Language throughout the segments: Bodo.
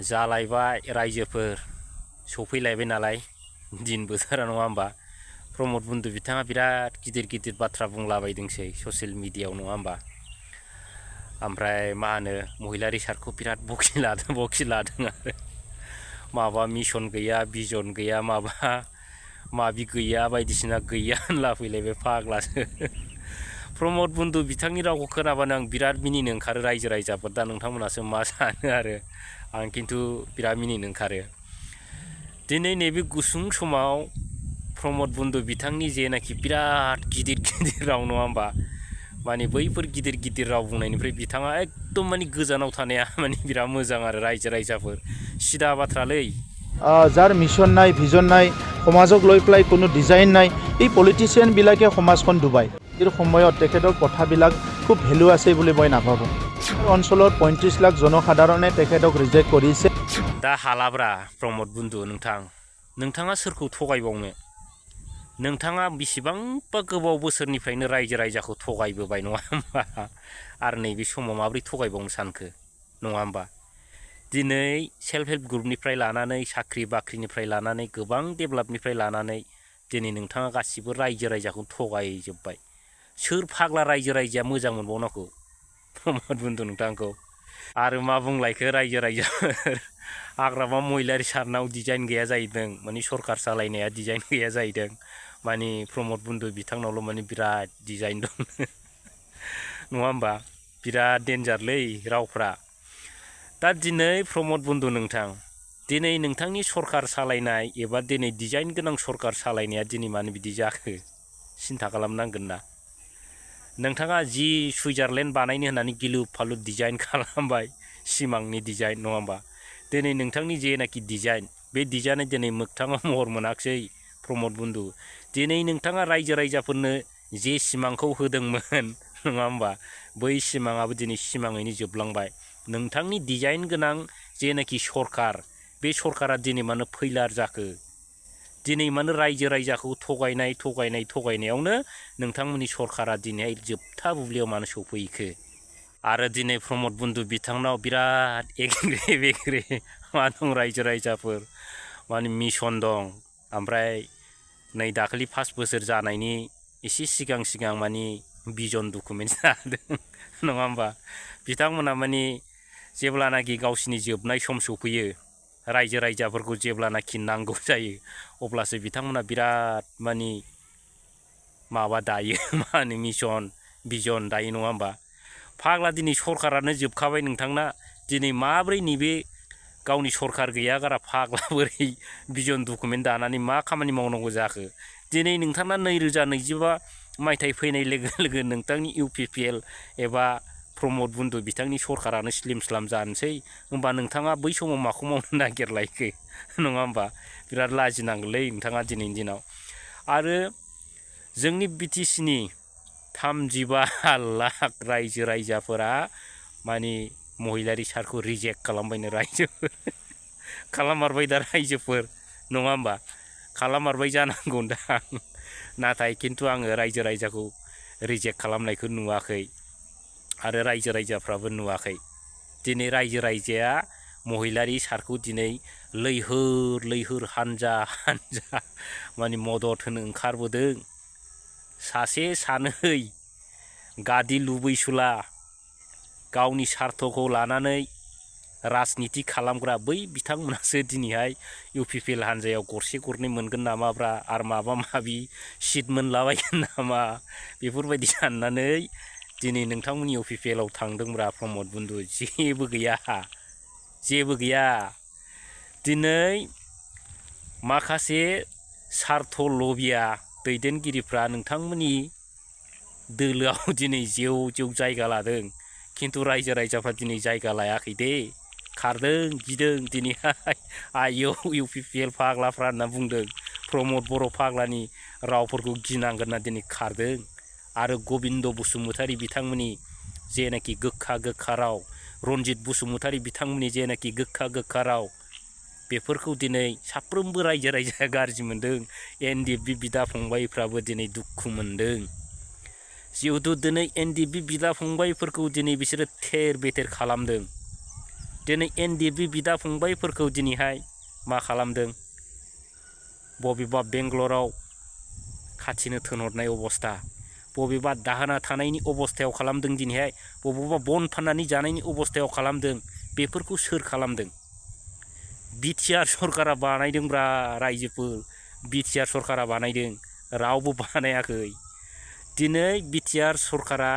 जालायबाय रायजोफोर सफैलायबाय नालाय दिन बोथोरा नङा होमबा प्रमद बन्धु बिथाङा बिराद गिदिर गिदिर बाथ्रा बुंलाबायदोंसै ससियेल मिडियायाव नङा होमबा ओमफ्राय मा होनो महिलारि सारखौ बिराद बखि लादों आरो माबा मिशन गैया भिजन गैया माबि गैया बायदिसिना गैया होनला फैलायबाय फाग्लासो प्रमद बन्धु बिथांनि रावखौ खोनाबानो आं बिराद मिनिनो ओंखारो रायजो राजाफोर दा नोंथांमोनासो मा सानो आरो आं खिन्थु बिराद मिनिनो ओंखारो दिनै नैबे गुसुं समाव प्रमद बन्धु बिथांनि जेनाखि बिराद गिदिर राव नङा होमबा माने बैफोर गिदिर राव बुंनायनिफ्राय बिथाङा एकदम माने गोजानाव थानाया माने बिराद मोजां आरो रायजो राजाफोर सिदा बाथ्रालै যাৰ মিশন নাই ভিজন নাই সমাজক লৈ পেলাই কোনো ডিজাইন নাই এই পলিটিচিয়ান বিলাকে সমাজখন ডুবাই এই সময়ত তেখেতৰ কথাবিলাক খুব ভ্যালু আছে বুলি মই নাভাবো অঞ্চলৰ 35 লাখ জনসাধাৰণে তেখেতক ৰিজেক্ট কৰিছে दा हालाब्रा प्रमद बन्धु नोंथाङा सोरखौ थगायबावनो नोंथाङा बेसेबांबा गोबाव बोसोरनिफ्रायनो रायजो राजाखौ थगायबोबाय नङा होमबा आरो नैबे समाव माबोरै थगायबावनो सानखो नङा होमबा दिनै सेल्फ हेल्प ग्रुपनिफ्राय लानानै साख्रि बाख्रिनिफ्राय लानानै गोबां डेभेलपनिफ्राय लानानै दिनै नोंथाङा गासिबो रायजो राजाखौ थगायजोब्बाय सोर फाग्ला रायजो राजाया मोजां मोनबावनांगौ प्रमद बन्धु नोंथांखौ आरो मा बुंलायखो रायजो राजा हाग्रामा महिलारि सारनाव डिजाइन गैया जाहैदों माने सरकार सालायनाया डिजाइन गैया जाहैदों माने प्रमद बन्धु बिथांनावल' माने बिराद डिजाइन दं नङा होमबा बिराद डेन्जारलै रावफ्रा दा दिनै प्रमद बन्धु नोंथां दिनै नोंथांनि सरकार सालायनाय एबा दिनै डिजाइन गोनां सरकार सालायनाया दिनै मानो बिदि जाखो सिन्था खालामनांगोन ना नोंथाङा जि सुइजारलेण्ड बानायनो होननानै गिलु फालु डिजाइन खालामबाय सिमांनि डिजाइन नङा होमबा दिनै नोंथांनि जेनाखि डिजाइन बे डिजाइना दिनै मोगथाङाव महर मोनाखिसै प्रमद बन्धु दिनै नोंथाङा रायजो राजाफोरनो जे सिमांखौ होदोंमोन नङा होमबा बै सिमाङाबो दिनै सिमाङैनो जोबलांबाय नोंथांनि डिजाइन गोनां जेनाखि सरकार बे सरकारा दिनै मानो फैलार जाखो दिनै मानो रायजो राजाखौ थगायनायावनो नोंथांमोननि सरकारा दिनै जोबथा बुब्लियाव मानो सफैखो आरो दिनै प्रमद बन्धु बिथांनाव बिराद एग्रे मा दं रायजो राजाफोर माने मिशन दं ओमफ्राय नै दाखालि 5 बोसोर जानायनि एसे सिगां माने भिजन डकुमेन्ट जादों नङा होमबा बिथांमोना माने जेब्लानाखि गावसिनि जोबनाय सम सफैयो रायजो राजाफोरखौ जेब्लानाखि नांगौ जायो अब्लासो बिथांमोना बिराद माने माबा दायो मा होनो मिशन भिजन दायो नङा होमबा फाग्ला दिनै सरकारानो जोबखाबाय नोंथांना दिनै माब्रै नैबे गावनि सरकार गैया गारा फाग्ला बोरै भिजन डकुमेन्ट दानानै मा खामानि मावनांगौ जाखो दिनै नोंथांना 2025 मायथाइ फैनाय लोगो नोंथांनि UPPL एबा प्रमद बन्धु बिथांनि सरकारानो स्लिम स्लाम जानोसै होमबा नोंथाङा बै समाव माखौ मावनो नागिरलायखो नङा होमबा बिराद लाजिनांगौलै नोंथाङा दिनैनि दिनाव आरो जोंनि BTCनि 35 लाख रायजो राजाफोरा माने महिलारि सारखौ रिजेक्ट खालामबायनो रायजोफोर खालाममारबाय दा रायजोफोर नङा होमबा खालाममारबाय जानांगौ दां नाथाय खिन्थु आङो रायजो राजाखौ रिजेक्ट खालामनायखौ नुवाखै आरो रायजो राजाफ्राबो नुवाखै दिनै रायजो राजाया महिलारि सारखौ दिनै लैहोर हानजा माने मदद होनो ओंखारबोदों सासे सानै गादि लुबैसुला गावनि सार्थखौ लानानै राजनिति खालामग्रा बै बिथांमोनासो दिनैहाय UPPL हानजायाव गरसे गरनै मोनगोन नामाब्रा आरो माबा माबि सिट मोनलाबायगोन नामा बेफोरबायदि साननानै दिनै नोंथांमोननि UPPLआव थांदोंब्रा प्रमद बन्धु जेबो गैया दिनै माखासे सार्थ लबिया दैदेनगिरिफ्रा नोंथांमोननि दोलोआव दिनै जेव जायगा लादों खिन्थु रायजो राजाफ्रा दिनै जायगा लायाखै दे खारदों गिदों दिनैहाय आयौ UPPL फाग्लाफ्रा होनना बुंदों प्रमद बर' फाग्लानि रावफोरखौ गिनांगोन ना दिनै खारदों आरो गबिन्द बसुमतारी बिथांमोननि जेनाखि गोखा राव रन्जित बसुमतारी बिथांमोननि जेनाखि गोखा राव बेफोरखौ दिनै साफ्रोमबो रायजो राजाया गाज्रि मोनदों NDP बिदा फंबायफ्राबो दिनै दुखु मोनदों जिहेतु दिनै NDP बिदा फंबायफोरखौ दिनै बिसोरो थेर बेथेर खालामदों दिनै NDB बिदा फंबायफोरखौ दिनैहाय मा खालामदों बबेबा बेंगलराव खाथिनो थोनहरनाय अबस्था बबेबा दाहोना थानायनि अबस्थायाव खालामदों दिनैहाय बबेबा बन फाननानै जानायनि अबस्थायाव खालामदों बेफोरखौ सोर खालामदों बिटिआर सरकारा बानायदोंब्रा रायजोफोर बिटिआर सरकारा बानायदों रावबो बानायाखै दिनै बिटिआर सरकारा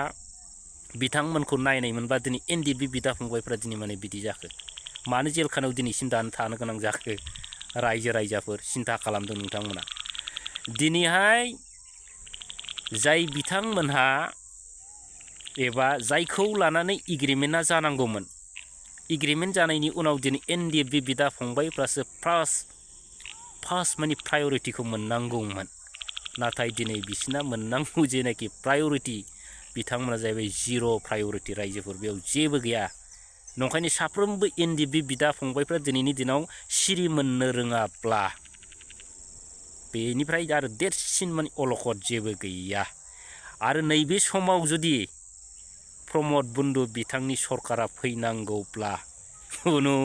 बिथांमोनखौ नायनाय मोनबा दिनै NDB बिदा फंबायफ्रा दिनै माने बिदि जाखो मानो जेलखानायाव दिनैसिम थानो गोनां जाखो रायजो राजाफोर सिन्था खालामदों नोंथांमोना दिनैहाय जाय बिथांमोनहा एबा जायखौ लानानै एग्रिमेन्टआ जानांगौमोन एग्रिमेन्ट जानायनि उनाव दिनै NDB बिदा फंबायफ्रासो फार्स्ट माने प्रायरिटिखौ मोननांगौमोन नाथाय दिनै बिसिना मोननांगौ जेनाखि प्रायरिटि बिथांमोना जाहैबाय जिर' प्रायरिटि रायजोफोर बेयाव जेबो गैया नंखायनो साफ्रोमबो NDB बिदा फंबायफ्रा दिनैनि दिनाव सिरि मोननो रोङाब्ला बेनिफ्राय आरो देरसिन माने अलखद जेबो गैया आरो नैबे समाव जुदि प्रमद बन्दु बिथांनि सरकारा फैनांगौब्ला खुनु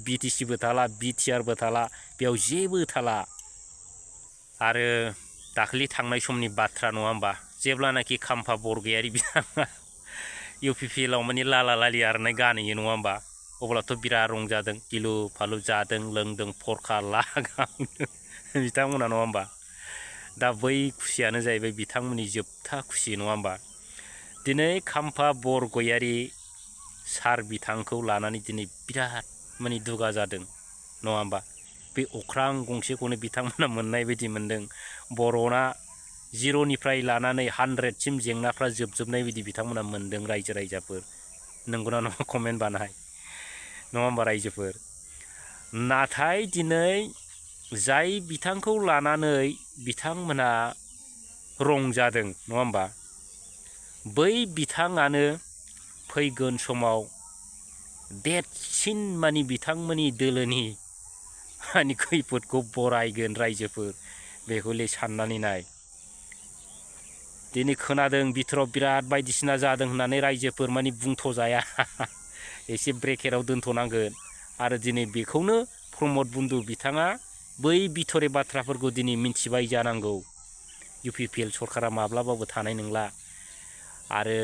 BTCबो थाला BTRबो थाला बेयाव जेबो थाला आरो दाखालि थांनाय समनि बाथ्रा नङा होमबा जेब्लानाखि खाम्फा बरगयारि बिथाङा UPPLआव माने लाला लालि आरनाय गानहैयो नङा होमबा अब्लाथ' बिराद रंजादों गिलु फालु जादों लोंदों फरखा लागामदों बिथांमोना नङा होमबा दा बै खुसियानो जाहैबाय बिथांमोननि जोबथा खुसि नङा होमबा दिनै खाम्फा बरगयारि सार बिथांखौ लानानै दिनै बिराद माने दुगा जादों नङा होमबा बे अख्रां गंसेखौनो बिथांमोना मोननाय बायदि मोनदों बर'ना 0निफ्राय लानानै 100सिम जेंनाफ्रा जोबजोबनाय बायदि बिथांमोना मोनदों रायजो राजाफोर नंगौना नङा कमेन्ट बानाय नङा होमबा रायजोफोर नाथाय दिनै जाय बिथांखौ लानानै बिथांमोना रंजादों नङा होमबा बै बिथाङानो फैगोन समाव देरसिन मानि बिथांमोननि दोलोनि मानि खैफोदखौ बरायगोन रायजोफोर बेखौले साननानै नाय दिनै खोनादों बिथोराव बिराद बायदिसिना जादों होननानै रायजोफोर मानि बुंथ'जाया एसे ब्रेकेटाव दोनथ'नांगोन आरो दिनै बेखौनो प्रमद बन्दु बिथाङा बै बिथरे बाथ्राफोरखौ दिनै मिन्थिबाय जानांगौ UPPL सरकारा माब्लाबाबो थानाय नंला आरो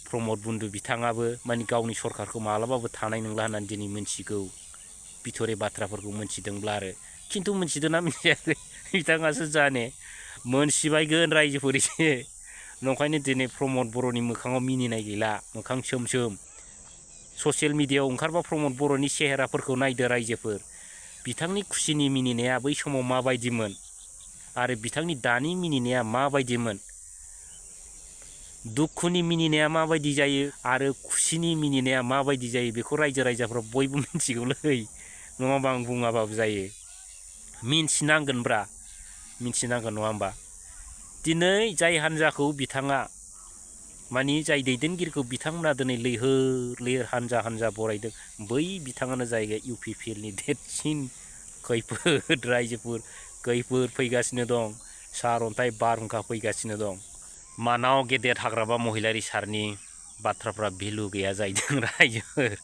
प्रमद बन्दु बिथाङाबो माने गावनि सरकारखौ माब्लाबाबो थानाय नंला होननानै दिनै मिन्थिगौ बिथरे बाथ्राफोरखौ मिन्थिदोंब्ला आरो खिन्थु मिन्थिदोंना मिन्थियाखै बिथाङासो जाने मोनथिबायगोन रायजोफोर एसे नंखायनो दिनै प्रमद बर'नि मोखाङाव मिनिनाय गैला मोखां सोम सोम ससियेल मिडियायाव ओंखारबा प्रमद बर'नि सेहेराफोरखौ नायदो रायजोफोर बिथांनि खुसिनि मिनिनाया बै समाव माबायदिमोन आरो बिथांनि दानि मिनिनाया माबायदिमोन दुखुनि मिनिनाया माबायदि जायो आरो खुसिनि मिनिनाया माबायदि जायो बेखौ रायजो राजाफ्रा बयबो मिन्थिगौलै नङाबा आं बुङाबाबो जायो मिन्थिनांगोनब्रा मिन्थिनांगोन नङा होमबा दिनै जाय हान्जाखौ बिथाङा मानि जाय दैदेनगिरिखौ बिथांमोना दिनै लैहोर लैहोर हान्जा हान्जा बरायदों बै बिथाङानो जाहैबाय UPPLनि देरसिन खैफोद रायजोफोर खैफोद फैगासिनो दं सारअन्थाइ बारहुंखा फैगासिनो दं मानाव गेदेर हाग्रामा महिलारि सारनि बाथ्राफ्रा भेलु गैया जाहैदों रायजोफोर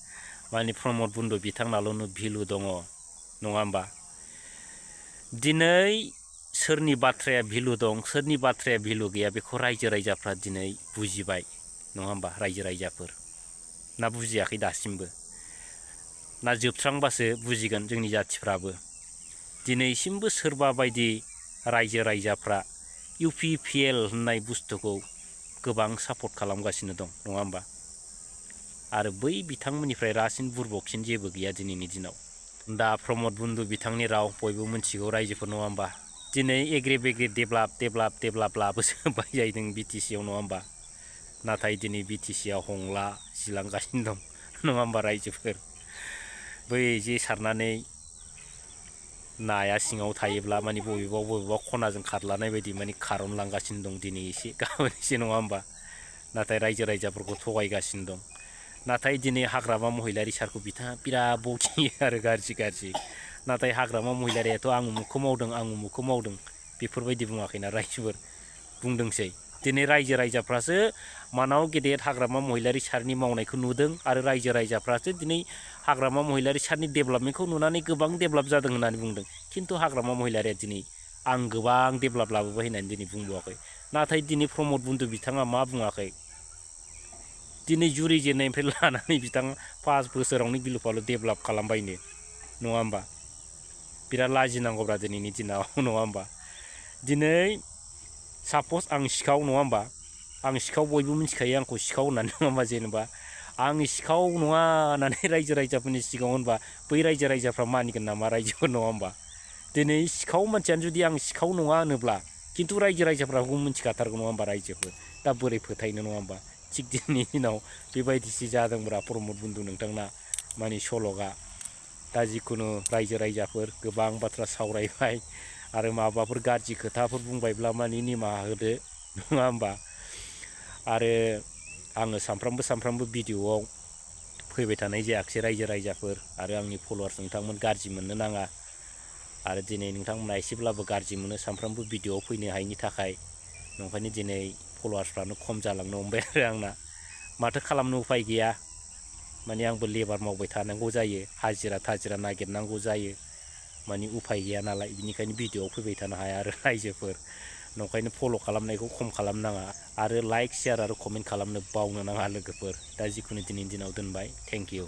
माने प्रमद बन्दु बिथांनाल'नो भेलु दङ नङा होमबा दिनै सोरनि बाथ्राया भेलु दं सोरनि बाथ्राया भेलु गैया बेखौ रायजो राजाफ्रा दिनै बुजिबाय नङा होमबा रायजो राजाफोर ना बुजियाखै दासिमबो ना जोबस्रांबासो बुजिगोन जोंनि जाथिफ्राबो दिनैसिमबो सोरबा बायदि रायजो राजाफ्रा UPPL होननाय बुस्थुखौ गोबां सापर्ट खालामगासिनो दं नङा होमबा आरो बै बिथांमोननिफ्राय रासिन बुरबकसिन जेबो गैया दिनैनि दिनाव दा प्रमद बन्दु बिथांनि राव बयबो मिन्थिगौ रायजोफोर नङा होमबा दिनै एग्रे बेग्रे डेभेलप लाबोजोब्बाय जाहैदों BTCआव नङा होमबा नाथाय दिनै BTCआव हंला जिलांगासिनो दं नङा होमबा रायजोफोर बै जे सारनानै नाया सिङाव थायोब्ला माने बबेबा खनाजों खारलानाय बायदि माने खारनलांगासिनो दं दिनै एसे गाबोन एसे नङा होमबा नाथाय रायजो राजाफोरखौ थगायगासिनो दं नाथाय दिनै हाग्रामा महिलारि सारखौ बिथाङा बिराद बखियो आरो गाज्रि नाथाय हाग्रामा महिलारियाथ' आं उमुखखौ मावदों बेफोरबायदि बुङाखैना रायजोफोर बुंदोंसै दिनै रायजो राजाफ्रासो मानाव गेदेर हाग्रामा महिलारि सारनि मावनायखौ नुदों आरो रायजो राजाफ्रासो दिनै हाग्रामा महिलारि सारनि डेभेलपमेन्टखौ नुनानै गोबां डेभेलप जादों होननानै बुंदों खिन्थु हाग्रामा महिलारिया दिनै आं गोबां डेभेलप लाबोबाय होननानै दिनै बुंबावाखै नाथाय दिनै प्रमद बन्दु बिथाङा मा बुङाखै दिनै जुरिजेननायनिफ्राय लानानै बिथाङा 5 बोसोरावनो गिलुफालु डेभेलप खालामबायनो नङा होमबा बिराद लाजिनांगौब्रा दिनैनि दिनाव नङा होमबा दिनै साप'ज आं सिखाव नङा होमबा आं सिखाव बयबो मिथिखायो आंखौ सिखाव होननानै नङा होमबा जेनेबा आं सिखाव नङा होननानै रायजो राजाफोरनि सिगाङाव होनबा बै रायजो राजाफ्रा मानिगोन नामा रायजोफोर नङा होमबा दिनै सिखाव मानसियानो जुदि आं सिखाव नङा होनोब्ला खिन्थु रायजो राजाफ्राबो मिथिखाथारगौ नङा होमबा रायजोफोर दा बोरै फोथायनो नङा होमबा थिग दिनैनि दिनाव बेबायदिसो जादोंब्रा प्रमद बन्दु नोंथांना माने सल'गा दा जिखुनु रायजो राजाफोर गोबां बाथ्रा सावरायबाय आरो माबाफोर गाज्रि खोथाफोर बुंबायब्ला माने निमाहा होदो नङा होमबा आरो आङो सानफ्रामबो भिडिअ'आव फैबाय थानाय जायाखिसै रायजो राजाफोर आरो आंनि फल'वार्स नोंथांमोन गाज्रि मोननो नाङा आरो दिनै नोंथांमोना एसेब्लाबो गाज्रि मोनो सानफ्रामबो भिडिअ'आव फैनो हायिनि थाखाय नंखायनो दिनै फल'वार्सफ्रानो खम जालांनो हमबाय आरो आंना माथो खालामनो उफाय गैया माने आंबो लेबार मावबाय थानांगौ जायो हाजिरा थाजिरा नागिरनांगौ जायो माने उफाय गैया नालाय बिनिखायनो भिडिअ'आव फैबाय थानो हाया आरो रायजोफोर नंखायनो फल' खालामनायखौ खम खालामनाङा आरो लाइक शेयार आरो कमेन्ट खालामनो बावनो नाङा लोगोफोर दा जिखुनु दिनैनि दिनाव दोनबाय थेंक इउ